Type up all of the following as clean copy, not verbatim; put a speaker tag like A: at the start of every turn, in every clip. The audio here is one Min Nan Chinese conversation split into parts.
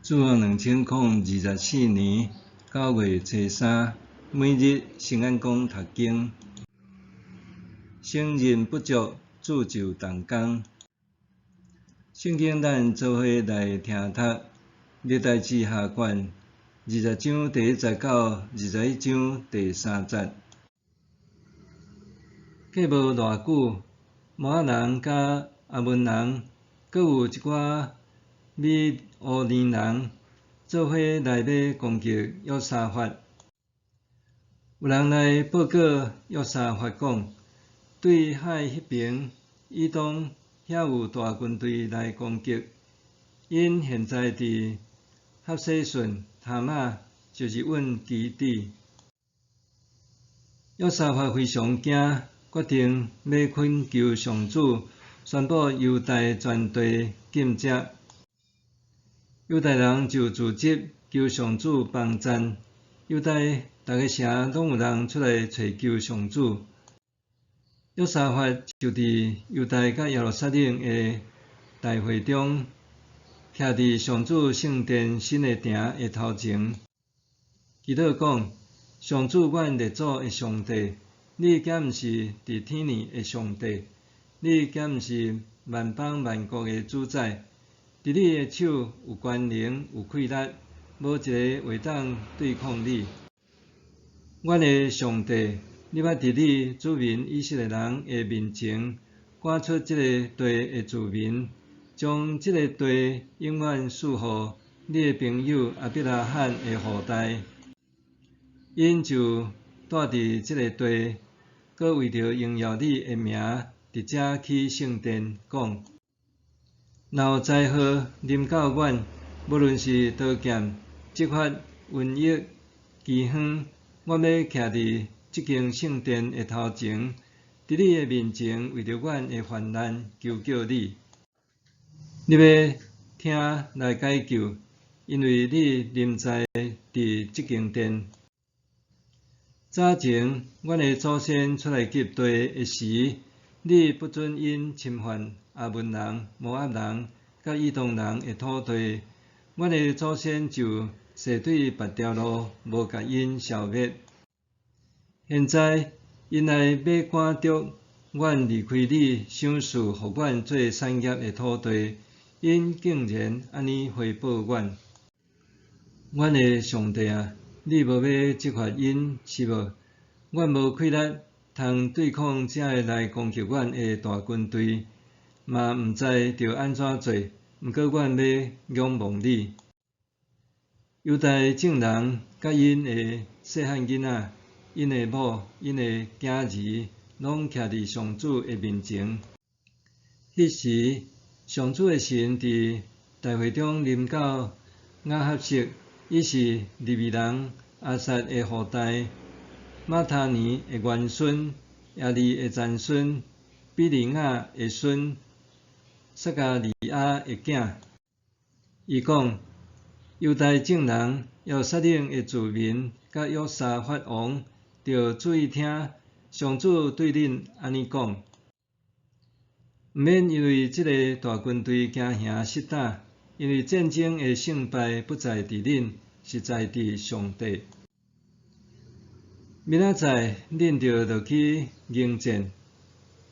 A: 主後2024年9月初三，每日聖安講讀經，承認不足，鑄就同工。聖經咱做伙來聽讀，歷代志下卷20章第1節到21章第3節。過無偌久，摩押人佮亞捫人，閣有一寡米烏尼人，做伙來欲攻擊約沙法。有人來報告約沙法講：對海彼爿以東遐有大軍隊來攻擊，𪜶現在佇哈洗順他瑪，就是阮基地。約沙法非常驚，決定欲懇求上主，宣布猶大全地禁食。猶大人就組織求上主幫贊，猶大逐个城攏有人出來揣求上主。約沙法就佇猶大佮耶路撒冷的大會中，徛佇上主聖殿新的埕的頭前，祈禱講：上主阮列祖的上帝，你敢毋是佇天爾的上帝？你敢毋是萬邦萬國的主宰？佇你的手有權能，有氣力，無一个會當對抗你。阮的上帝，你捌佇你子民以色列人的面前趕出這个地的子民，將這个地永遠賜予你的朋友亞伯拉罕的後代。𪜶就蹛佇這个地，閣為著榮耀你的名，佇遮起聖殿，講：若有災禍臨到阮，無論是刀劍、責罰、瘟疫、饑荒，阮欲徛佇這間聖殿的頭前，佇你的面前，為著阮的患難求叫你。你欲聽來解救，因為你臨在佇這間殿。早前，阮的祖先出埃及地的時，你不准𪜶侵犯亞捫人、摩押人、佮以東人的土地，阮的祖先就踅對別條路，無共𪜶消滅。現在，𪜶來欲趕逐阮離開你賞賜予阮做產業的土地，𪜶竟然按呢回報阮。阮的上帝啊，你無欲責罰𪜶是無？阮無氣力通對抗這个來攻擊阮的大軍隊，嘛毋知著按怎做。毋過阮欲仰望你。猶大眾人佮𪜶的細漢囡仔、𪜶的某、𪜶的囝兒，攏徛佇上主的面前。彼時，上主的神佇大會中臨到雅哈悉，伊是利未人亞薩的後代，馬他尼的玄孫，耶利的曾孫，比利雅的孫，撒迦利亞的囝。伊講：猶大眾人、耶路撒冷的子民，佮約沙法王，著注意聽，上主對恁按呢講：毋免因為這个大軍隊驚嚇失膽，因為戰爭的勝敗不在佇恁，是在佇上帝。明仔載恁著落去迎戰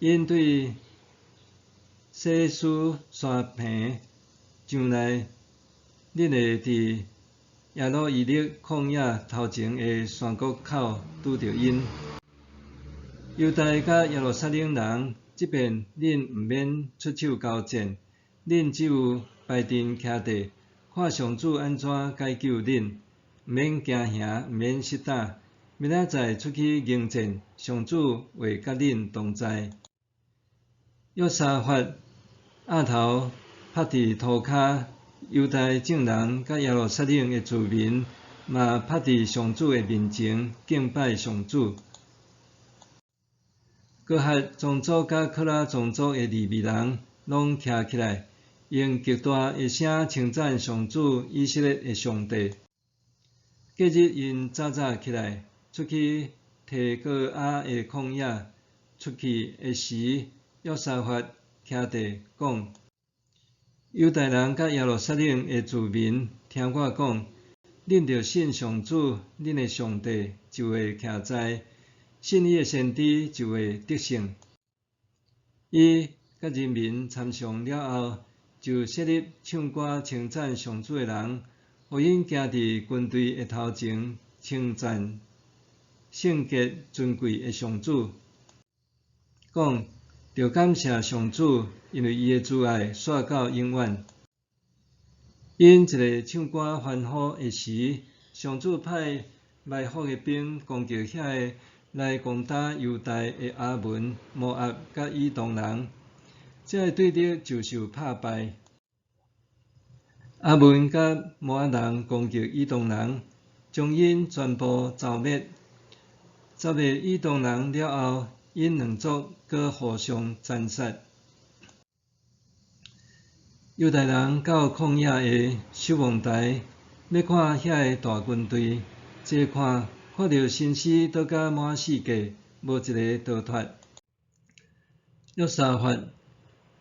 A: ，𪜶對洗書山坪上來，恁會佇耶路伊勒曠野頭前的山谷口拄著𪜶。猶大佮耶路撒冷人，這遍恁毋免出手交戰，恁只有排陣徛地，看上主按怎解救恁，毋免驚嚇，毋免失膽。明仔載出去迎戰，上主會佮恁同在。約沙法額頭拍佇塗跤，猶大眾人佮耶路撒冷的子民嘛拍佇上主的面前敬拜上主。哥哈宗族佮可拉宗族的利未人攏徛起來，用極大的聲稱讚上主以色列的上帝。隔日，𪜶早早起來，出去提哥亞的曠野。出去的時，約沙法徛地講：猶大人佮耶路撒冷的子民，聽我講，恁著信上主恁的上帝，就會徛在；信伊的先知，就會得勝。伊佮人民參詳了後，就設立唱歌稱讚上主的人，予𪜶行佇軍隊的頭前，稱讚聖潔尊貴的上主，講：著感謝上主，因為伊的慈愛續到永遠。𪜶一个唱歌歡呼的時，上主派埋伏的兵攻擊遐个來攻打猶大的亞捫、摩押佮以東人，這个對敵就受拍敗。亞捫佮摩押人攻擊以東人，將𪜶全部剿滅。剿滅以東人了後，𪜶兩族閣互相殘殺。猶大人到曠野的守望台，欲看遐个大軍隊，濟看，看著身屍倒甲滿世界，無一个逃脫。約沙法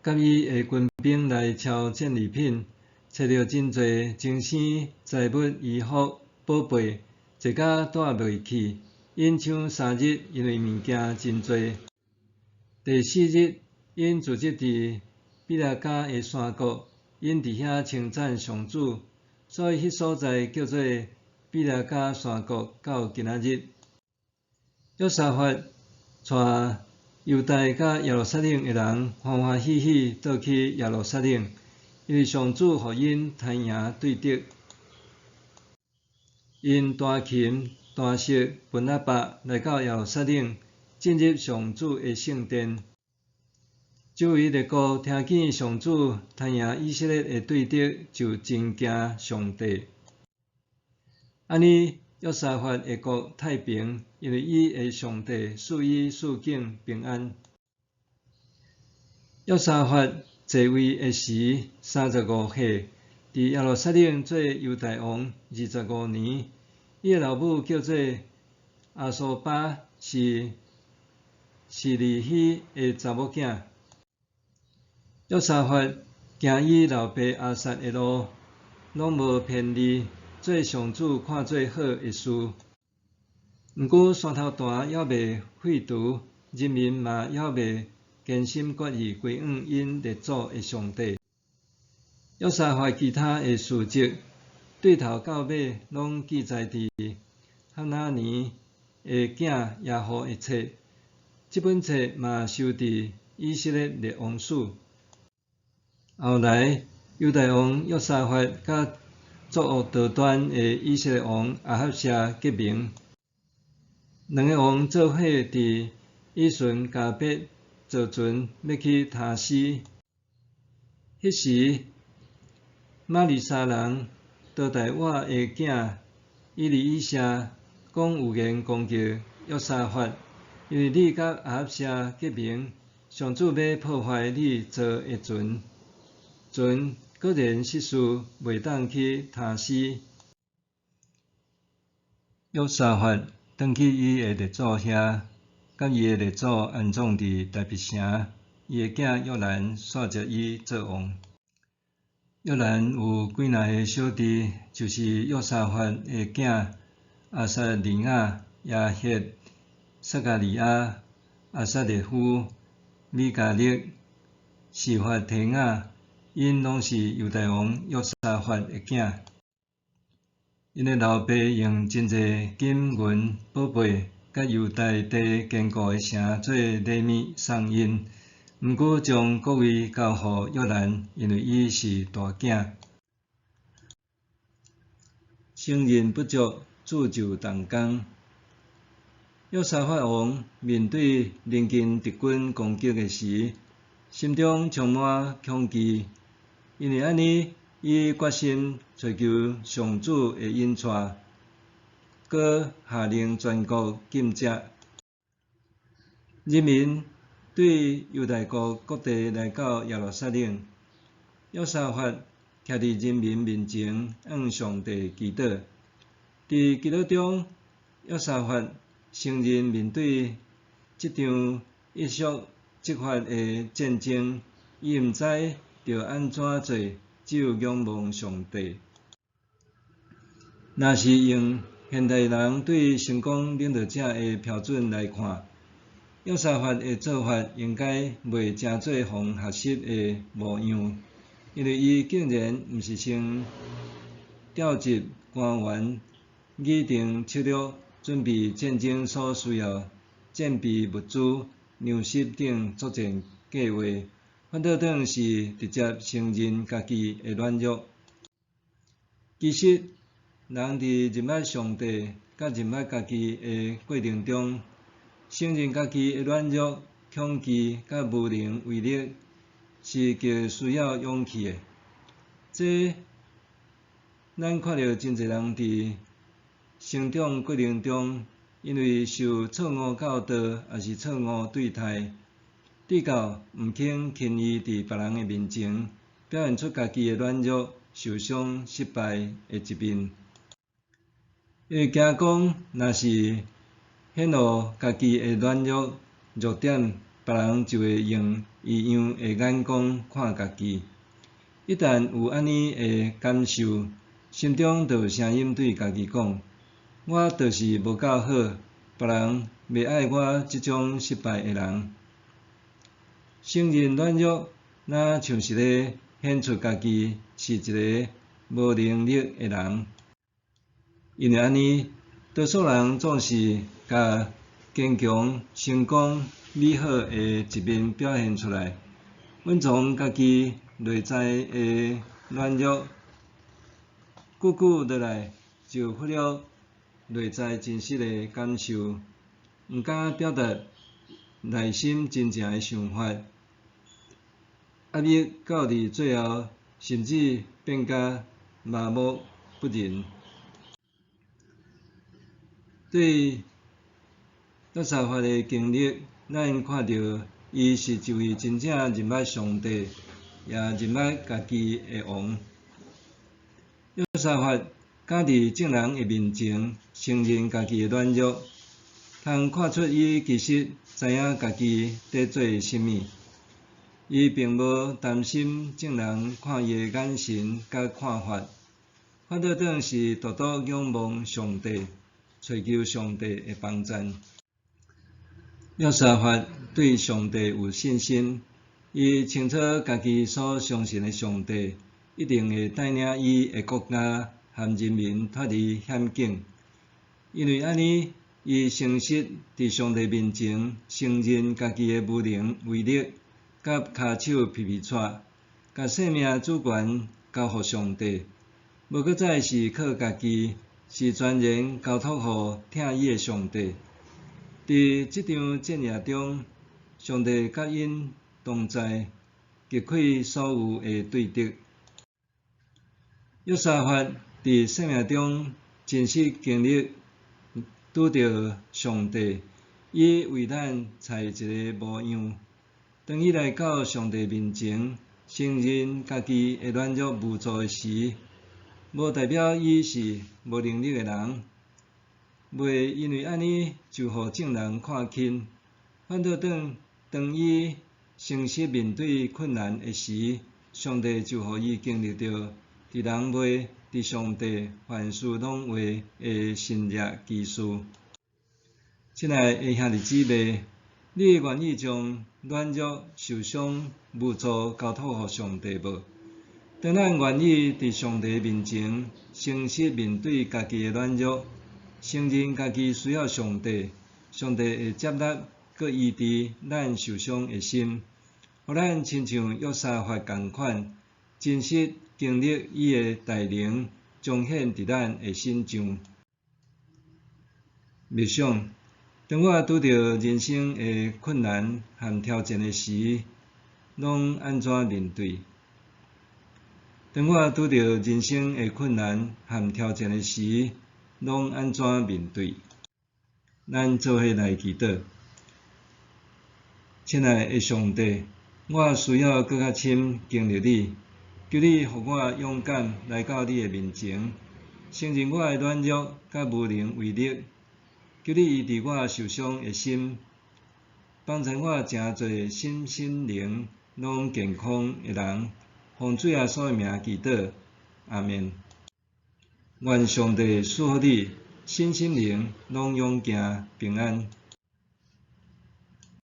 A: 佮伊的軍兵來抄戰利品，揣著真濟精生財物、衣服、寶貝，濟甲帶袂去。𪜶搶3日，因為物件真濟。第四日，𪜶聚集佇比拉迦的山谷，𪜶佇遐稱讚上主，所以彼所在叫做比拉迦山谷，到今仔日。約沙法帶猶大佮耶路撒冷的人歡歡喜喜倒去耶路撒冷，因為上主予𪜶刣贏對敵。𪜶彈琴、彈瑟、歕喇叭來到耶路撒冷，進入上主的聖殿。周圍列國聽見上主刣贏以色列的對敵，就真驚上帝。按呢，約沙法的國太平，因為伊的上帝賜伊四境平安。約沙法在位的時，35歲，佇耶路撒冷做猶大王25年。伊的老母叫做亞蘇巴，是示利希的查某囝。約沙法行伊老爸亞撒的路，攏無偏離，做上主看做好的事。毋過山頭壇猶未廢除，人民嘛猶未堅心決意歸向𪜶列祖的上帝。約沙法其他的事蹟，對頭到尾攏記載佇哈拿尼的囝耶戶的冊。這本冊嘛收佇以色列列王史。後來，猶大王約沙法佮作惡多端的以色列王亞哈謝結盟，兩个王做伙佇以順迦別坐船欲去他施。彼時，瑪利沙人多大瓦的囝以利以謝講預言攻擊約沙法，因為你佮亞哈謝結盟，上主欲破壞你坐的船。船果然失事，袂當去他施。約沙法轉去伊的列祖遐，佮伊的列祖安葬佇大衛城。伊的囝約蘭續接伊做王。約蘭有幾若个小弟，就是約沙法的囝亞撒利雅、耶赫、撒迦利亞、亞撒列夫、米迦勒、示法提雅。𪜶攏是猶大王約沙法的囝。𪜶的老爸用真濟金銀寶貝，佮猶大地堅固的城做禮物送𪜶。毋過將國位交予約蘭，因為伊是大囝。承認不足，鑄就動工。約沙法王面對鄰近敵軍攻擊的時，心中充滿恐懼。因為按呢，伊決心尋求上主的引帶，閣下令全國禁食。人民對猶大國各地來到耶路撒冷，約沙法徛佇人民面前向上帝祈禱。佇祈禱中，約沙法承認面對這場一觸即發的戰爭，伊毋知著按怎做，只有仰望上帝。若是用現代人對成功領導者的標準來看，約沙法的做法應該袂成做予人學習的模樣，因為伊竟然毋是先調集官員，擬定策略，準備戰爭所需要戰備物資、糧食等作戰計劃，反倒轉是直接承認家己的軟弱。其實，人佇認捌上帝佮認捌家己的過程中，承認家己的軟弱、恐懼佮無能為力，是極需要勇氣的。這咱看著真濟人佇成長過程中，因為受錯誤教導，抑是錯誤對待，直到毋肯輕易佇別人的面前表現出家己的軟弱、受傷、失敗的一面。伊會驚講，若是顯露家己的軟弱、弱點，別人就會用異樣的眼光看家己。一旦有按呢的感受，心中就有聲音對家己講：我就是無夠好，別人袂愛我這種失敗的人。承認軟弱，若像是咧顯出家己是一个無能力的人。因為按呢，多數人總是共堅強、成功、美好的一面表現出來，隱藏家己內在的軟弱。久久落來，就忽略內在真實的感受，毋敢表達內心真正的想法，壓抑到佇最後，甚至變甲麻木不仁。對約沙法的經歷，咱看著伊是一位真正認捌上帝，也認捌家己的王。約沙法敢佇眾人的面前承認家己的軟弱，通看出伊其實知影家己佇做啥物。伊並無擔心眾人看伊的眼神佮看法，反倒轉是獨獨仰望上帝，揣求上帝的幫贊。約沙法對上帝有信心，伊清楚家己所相信的上帝一定會帶領伊的國家和人民脫離險境。因為按呢，伊誠實佇上帝面前承認家己的無能為力，佮跤手皮皮掣，共生命主權交予上帝，無閣再是靠家己，是全然交託予疼伊的上帝。佇這場戰役中，上帝佮𪜶同在，擊潰所有的對敵。約沙法佇生命中真實經歷拄著上帝，伊為咱採一個模樣。當伊來到上帝面前，承認家己的軟弱無助的時，無代表伊是無能力的人，袂因為按呢就予眾人看輕。反倒轉當伊誠實面對困難的時，上帝就予伊經歷著佇人話、佇上帝凡事攏會的神蹟奇事。親愛的兄弟姊妹，你願意將軟弱、受傷、無助交託予上帝無？當咱願意佇上帝面前誠實面對家己的軟弱，承認家己需要上帝，上帝會接納閣醫治咱受傷的心，予咱親像約沙法仝款，真實經歷伊的大能彰顯佇咱的身上。默想，當我拄著人生的困難和挑戰的時，攏按怎面對？當我拄著人生的困難和挑戰的時，攏按怎面對？咱做伙來祈禱。親愛的上帝，我需要閣較深經歷你，求你予我勇敢來到你的面前，承認我的軟弱佮無能為力。求你醫治我受傷的心，幫助我成做身心靈攏健康的人。奉主耶穌的名祈禱，阿們。願上帝賜予你身心靈攏勇健平安。